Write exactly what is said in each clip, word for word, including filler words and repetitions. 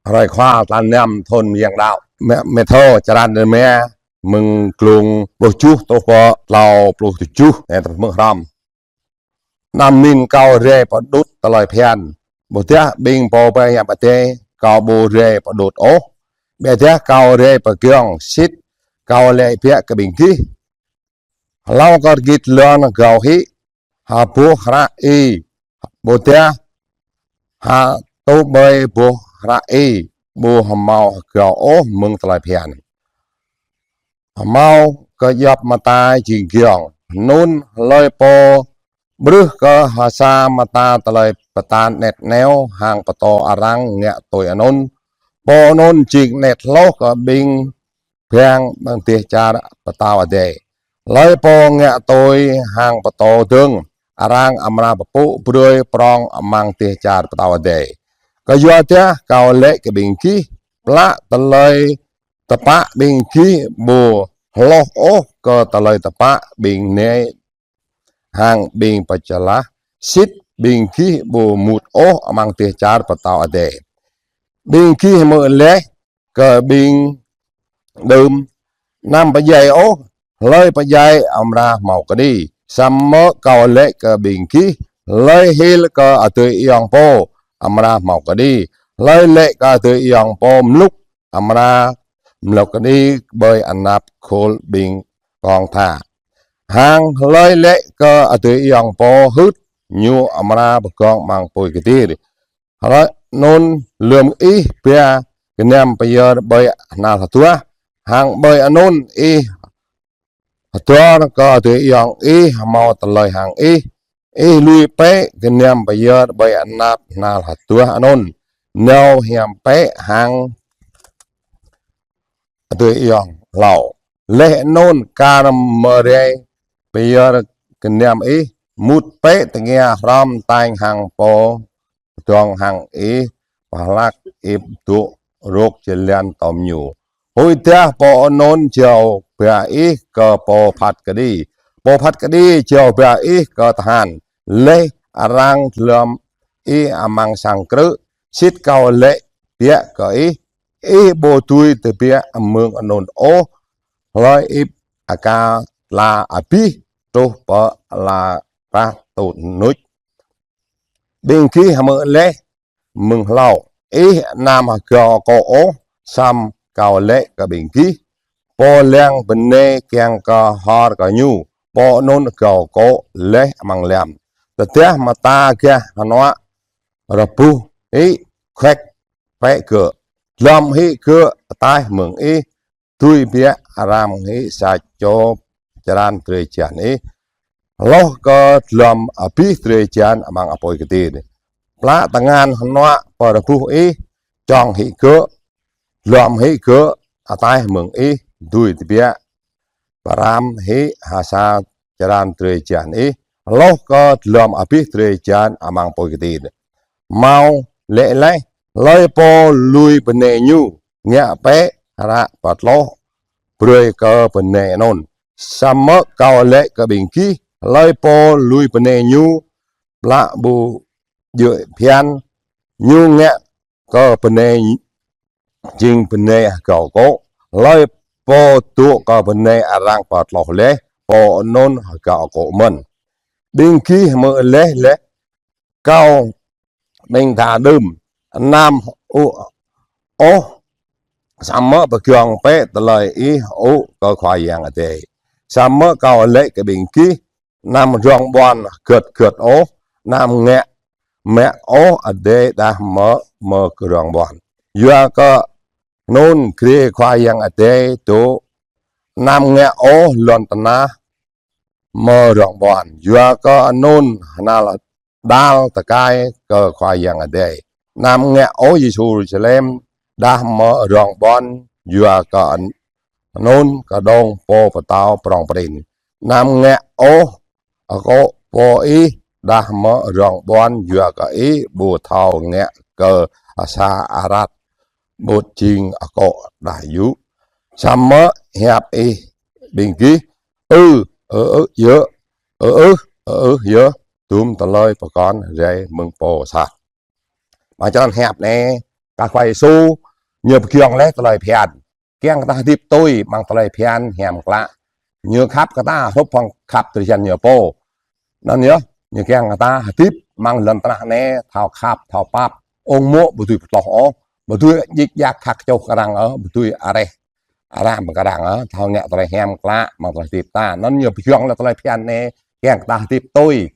Hrơi Khua tal năm thun mơyang đăo. Mê-, Mêthô črăn rơma mơ̆ng glông pluh tơjuh truh pơ klâo pluh tơjuh, anai tơlơi mơ̆ng hrăm. Anăm min kâo rai pơđŭt tơlơi phiăn. Ƀôdah ƀing pô pơhiăp Adai, kâo ƀu rai pơđŭt ôh. Ƀiădah kâo rai pơgiŏng sĭt kâo laĭ biă kơ ƀing gih. Hlâo kơ rơgit lŏn gao hĭ, ha boh hră ih, ƀôdah ha tŭ ƀơi boh hră ih, ƀu hơmâo hơgao ôh mơ̆ng tơlơi phiăn. Hơmâo kơ djŏp mơta jing giŏng, anŭn hlơi pô ƀrưh kơ ha sa mơta tơlơi pơtă anet neo hăng pơtô arăng ngă tui anŭn, pô anŭn jing anet hloh kơ ƀing bang amăng dêh čar Pơtao Adai. Hlơi pô ngă tui hăng pơtô dơ̆ng, arăng amra pơpŭ brơi prŏng amăng dêh čar Pơtao Adai. Kơyua dah kâo laĭ kơ ƀing gih, plă tơlơi tơpă ƀing gih ƀu hloh ôh kơ tơlơi tơpă ƀing nai hăng ƀing pơčơlah, sĭt ƀing gih ƀu mŭt ôh amăng dêh čar Pơtao Adai. Ƀing gih hmư̆ laih kơ ƀing đưm: Anăm pơdjai ôh, hlơi pơdjai amra hmâo kơđi. Samơ̆ kâo laĭ kơ ƀing gih, hlơi hil kơ adơi ayŏng pô amra hmâo kơđi. Hlơi laĭ kơ adơi ayŏng pô mlŭk amra mlŭk kơđi ƀơi anăp khul ƀing kông tha. Hăng hlơi laĭ kơ adơi ayŏng pô hưt, ñu amra pơgŏng amăng apui kơtir. Hlơi anŭn lơ̆m ih ba gơnam pơyơr ƀơi hnal hơduah, hăng ƀơi anŭn ih hơdơr kơ adơi ayŏng ih hmâo tơlơi hăng ih, ih lui bĕ gơnam pơyơr ƀơi anăp hnal hơduah anŭn, nao hiam bĕ hăng adơi ayŏng hlâo. Laih anŭn kar mơrai pơyơr gơnam ih, mŭt bĕ tơngia hrŏm tañ hăng pô pơdơ̆ng hăng ih, pơhlak ih dŏ rŏk jơlan tom ñu. Huĭ dah pô anŭn jao ba ih kơ pô phat kơđi, pô phat kơđi jao ba ih kơ tơhan, laih arăng glŏm ih amăng sang krư̆. Sĭt kâo laĭ biă kơ ih, ih ƀu dưi tơbiă mơ̆ng anŭn ôh, hlơi ih aka tla abih truh pơ ala krah tŭ nuč. Ƀing gih hmư̆ laih mơ̆ng hlâo: Ih anăm hơgao akŏ ôh. Samơ̆ kâo laĭ kơ ƀing gih, pô lăng bơnai kiăng kơ hor kơ ñu, pô anŭn hơgao akŏ laih amăng lăm. Tơdah mơta gah hơnuă rơbuh hĭ, khuĕk bĕ gơ̆, glŏm hĭ gơ̆ ataih mơ̆ng ih, dưi biă arăng hĭ sa čô črăn drơi jăn ih, hloh kơ glŏm abih drơi jăn amăng apui kơtir. Plă tơngan hơnuă pơrơbuh ih, čŏng hĭ gơ̆, glŏm hĭ gơ̆ ataih mơ̆ng ih, dưi tơbiă pơrăm hĭ ha sa črăn drơi jăn ih, hloh kơ glŏm abih drơi jăn amăng apui kơtir. Hmâo laĭ laih: Hlơi pô lui bơnai ñu, ngă bĕ hră pơtloh brơi kơ bơnai anŭn. Samơ̆ kâo laĭ kơ ƀing gih, hlơi pô lui bơnai ñu, plă ƀu djơ̆ phiăn, ñu ngă kơ bơnai jing bơnai hơgao akŏ. Hlơi pô dŏ kơ bơnai arăng pơtloh laih, pô anŭn hơgao akŏ mơ̆n. Ƀing gih hmư̆ laih lĕ kâo ƀing tha đưm: Anăm ŭ ôh, samơ̆ pơgiŏng bĕ tơlơi ih ŭ kơ Khua Yang Adai. Samơ̆ kâo laĭ kơ ƀing gih, anăm rŏng ƀuăn hơgĕt hơgĕt ôh, anăm ngă mă ôh adai đah mơ̆ mơ̆ rŏng ƀuăn, yua kơ anŭn grê Khua Yang Adai dŏ. Anăm ngă ôh lŏn tơnah mơ̆ rŏng ƀuăn, yua kơ anŭn hnal đal tơkai kơ Khua Yang Adai. Anăm ngă ôh Yêrusalem đah mơ̆ rŏng ƀuăn, yua kơ anŭn kơđông pô pơtao prŏng prin. Anăm ngă ôh akŏ pô ih đah mơ̆ rŏng ƀuăn, yua kơ ih ƀu thâo ngă kơ sa arat ƀu jing akŏ đah yŭ. Samơ̆ hiăp ih ƀing gih: Ư, ư, ư, yơh, ư, ư, ư, ư, yơh, dŭm tơlơi pơkŏn rai mơ̆ng pô sat. Amăng črăn hiăp anai, Kah Khua Yêsu, ñu pơgiŏng laih tơlơi phiăn. Kiăng kơ ta hơdip tui, amăng tơlơi phiăn hiam klă. Ñu khăp kơ ta, hrup hăng khăp tơlơi phiăn ñu pô. Anŭn yơh, ñu kiăng kơ ta hơdip amăng lŏn tơnah anai, thâo khăp, thâo pap. Ung mô ƀu dưi pơtloh ôh, ƀu dưi djik djak khăk čuh kơ arăng ôh, ƀu dưi areh arăng pơkơdang ôh, thâo ngă tơlơi hiam klă, amăng tơlơi hơdip ta. Anŭn ñu pơgiŏng laih tơlơi phiăn anai, kiăng kơ ta hơdip tui.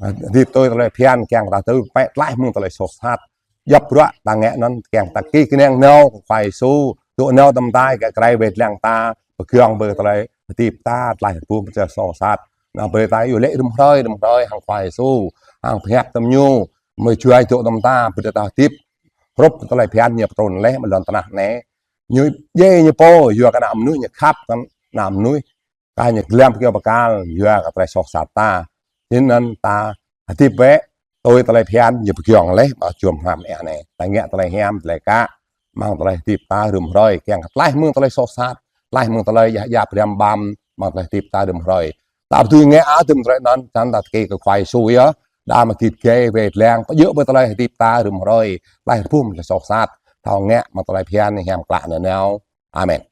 Hơdip tui tơlơi phiăn, kiăng kơ ta tui, pĕ tlaih mơ̆ng tơlơi soh sat. Djŏp bruă ta ngă anŭn, kiăng kơ ta kih kơnang nao kơ Khua Yêsu, dŏ nao tơm ta, kơ krei wai lăng ta, pơgiŏng brơi tơlơi hơdip ta, tlaih rơbum tơlơi soh sat. Anŭn brơi ta yua lĕ rĭm hrơi, rĭm hrơi, hăng Khua Yêsu, hăng pơhiăp tơm ñu, mơ̆ juai dŏ tơm ta, brơi ta hơdip. Hrup tơlơi phiăn ñu pơtrŭn laih amăng lŏn tơnah anai. Ñu djai ñu pô, yua kơ ană mơnuih ñu khăp kơ ană mơnuih. Kah ñu glăm pơkiaŏ pơkal, yua kơ tơlơi soh sat ta. Anŭn ta hơdip bĕ, tui tơlơi phiăn ñu pơgiŏng laih, amăng jum hrăm ih anai. Ta ngă tơlơi hiam, tơlơi klă, amăng tơlơi hơdip ta rĭm hrơi, kiăng kơ tlaih mơ̆ng tơlơi soh sat, tlaih mơ̆ng tơlơi djă djă pơrăm ƀăm, amăng tơlơi hơdip ta rĭm hrơi. Ta ƀu dưi ngă ôh tơm tơlơi anŭn, čang ta kih kơ Khua Yêsu yơh, đa mơ̆ git gai wai lăng, pơjơ̆ brơi tơlơi hơdip ta rĭm hrơi, tlaih rơbum tơlơi soh sat, thâo ngă amăng tơlơi phiăn hiam klă nanao. Amen.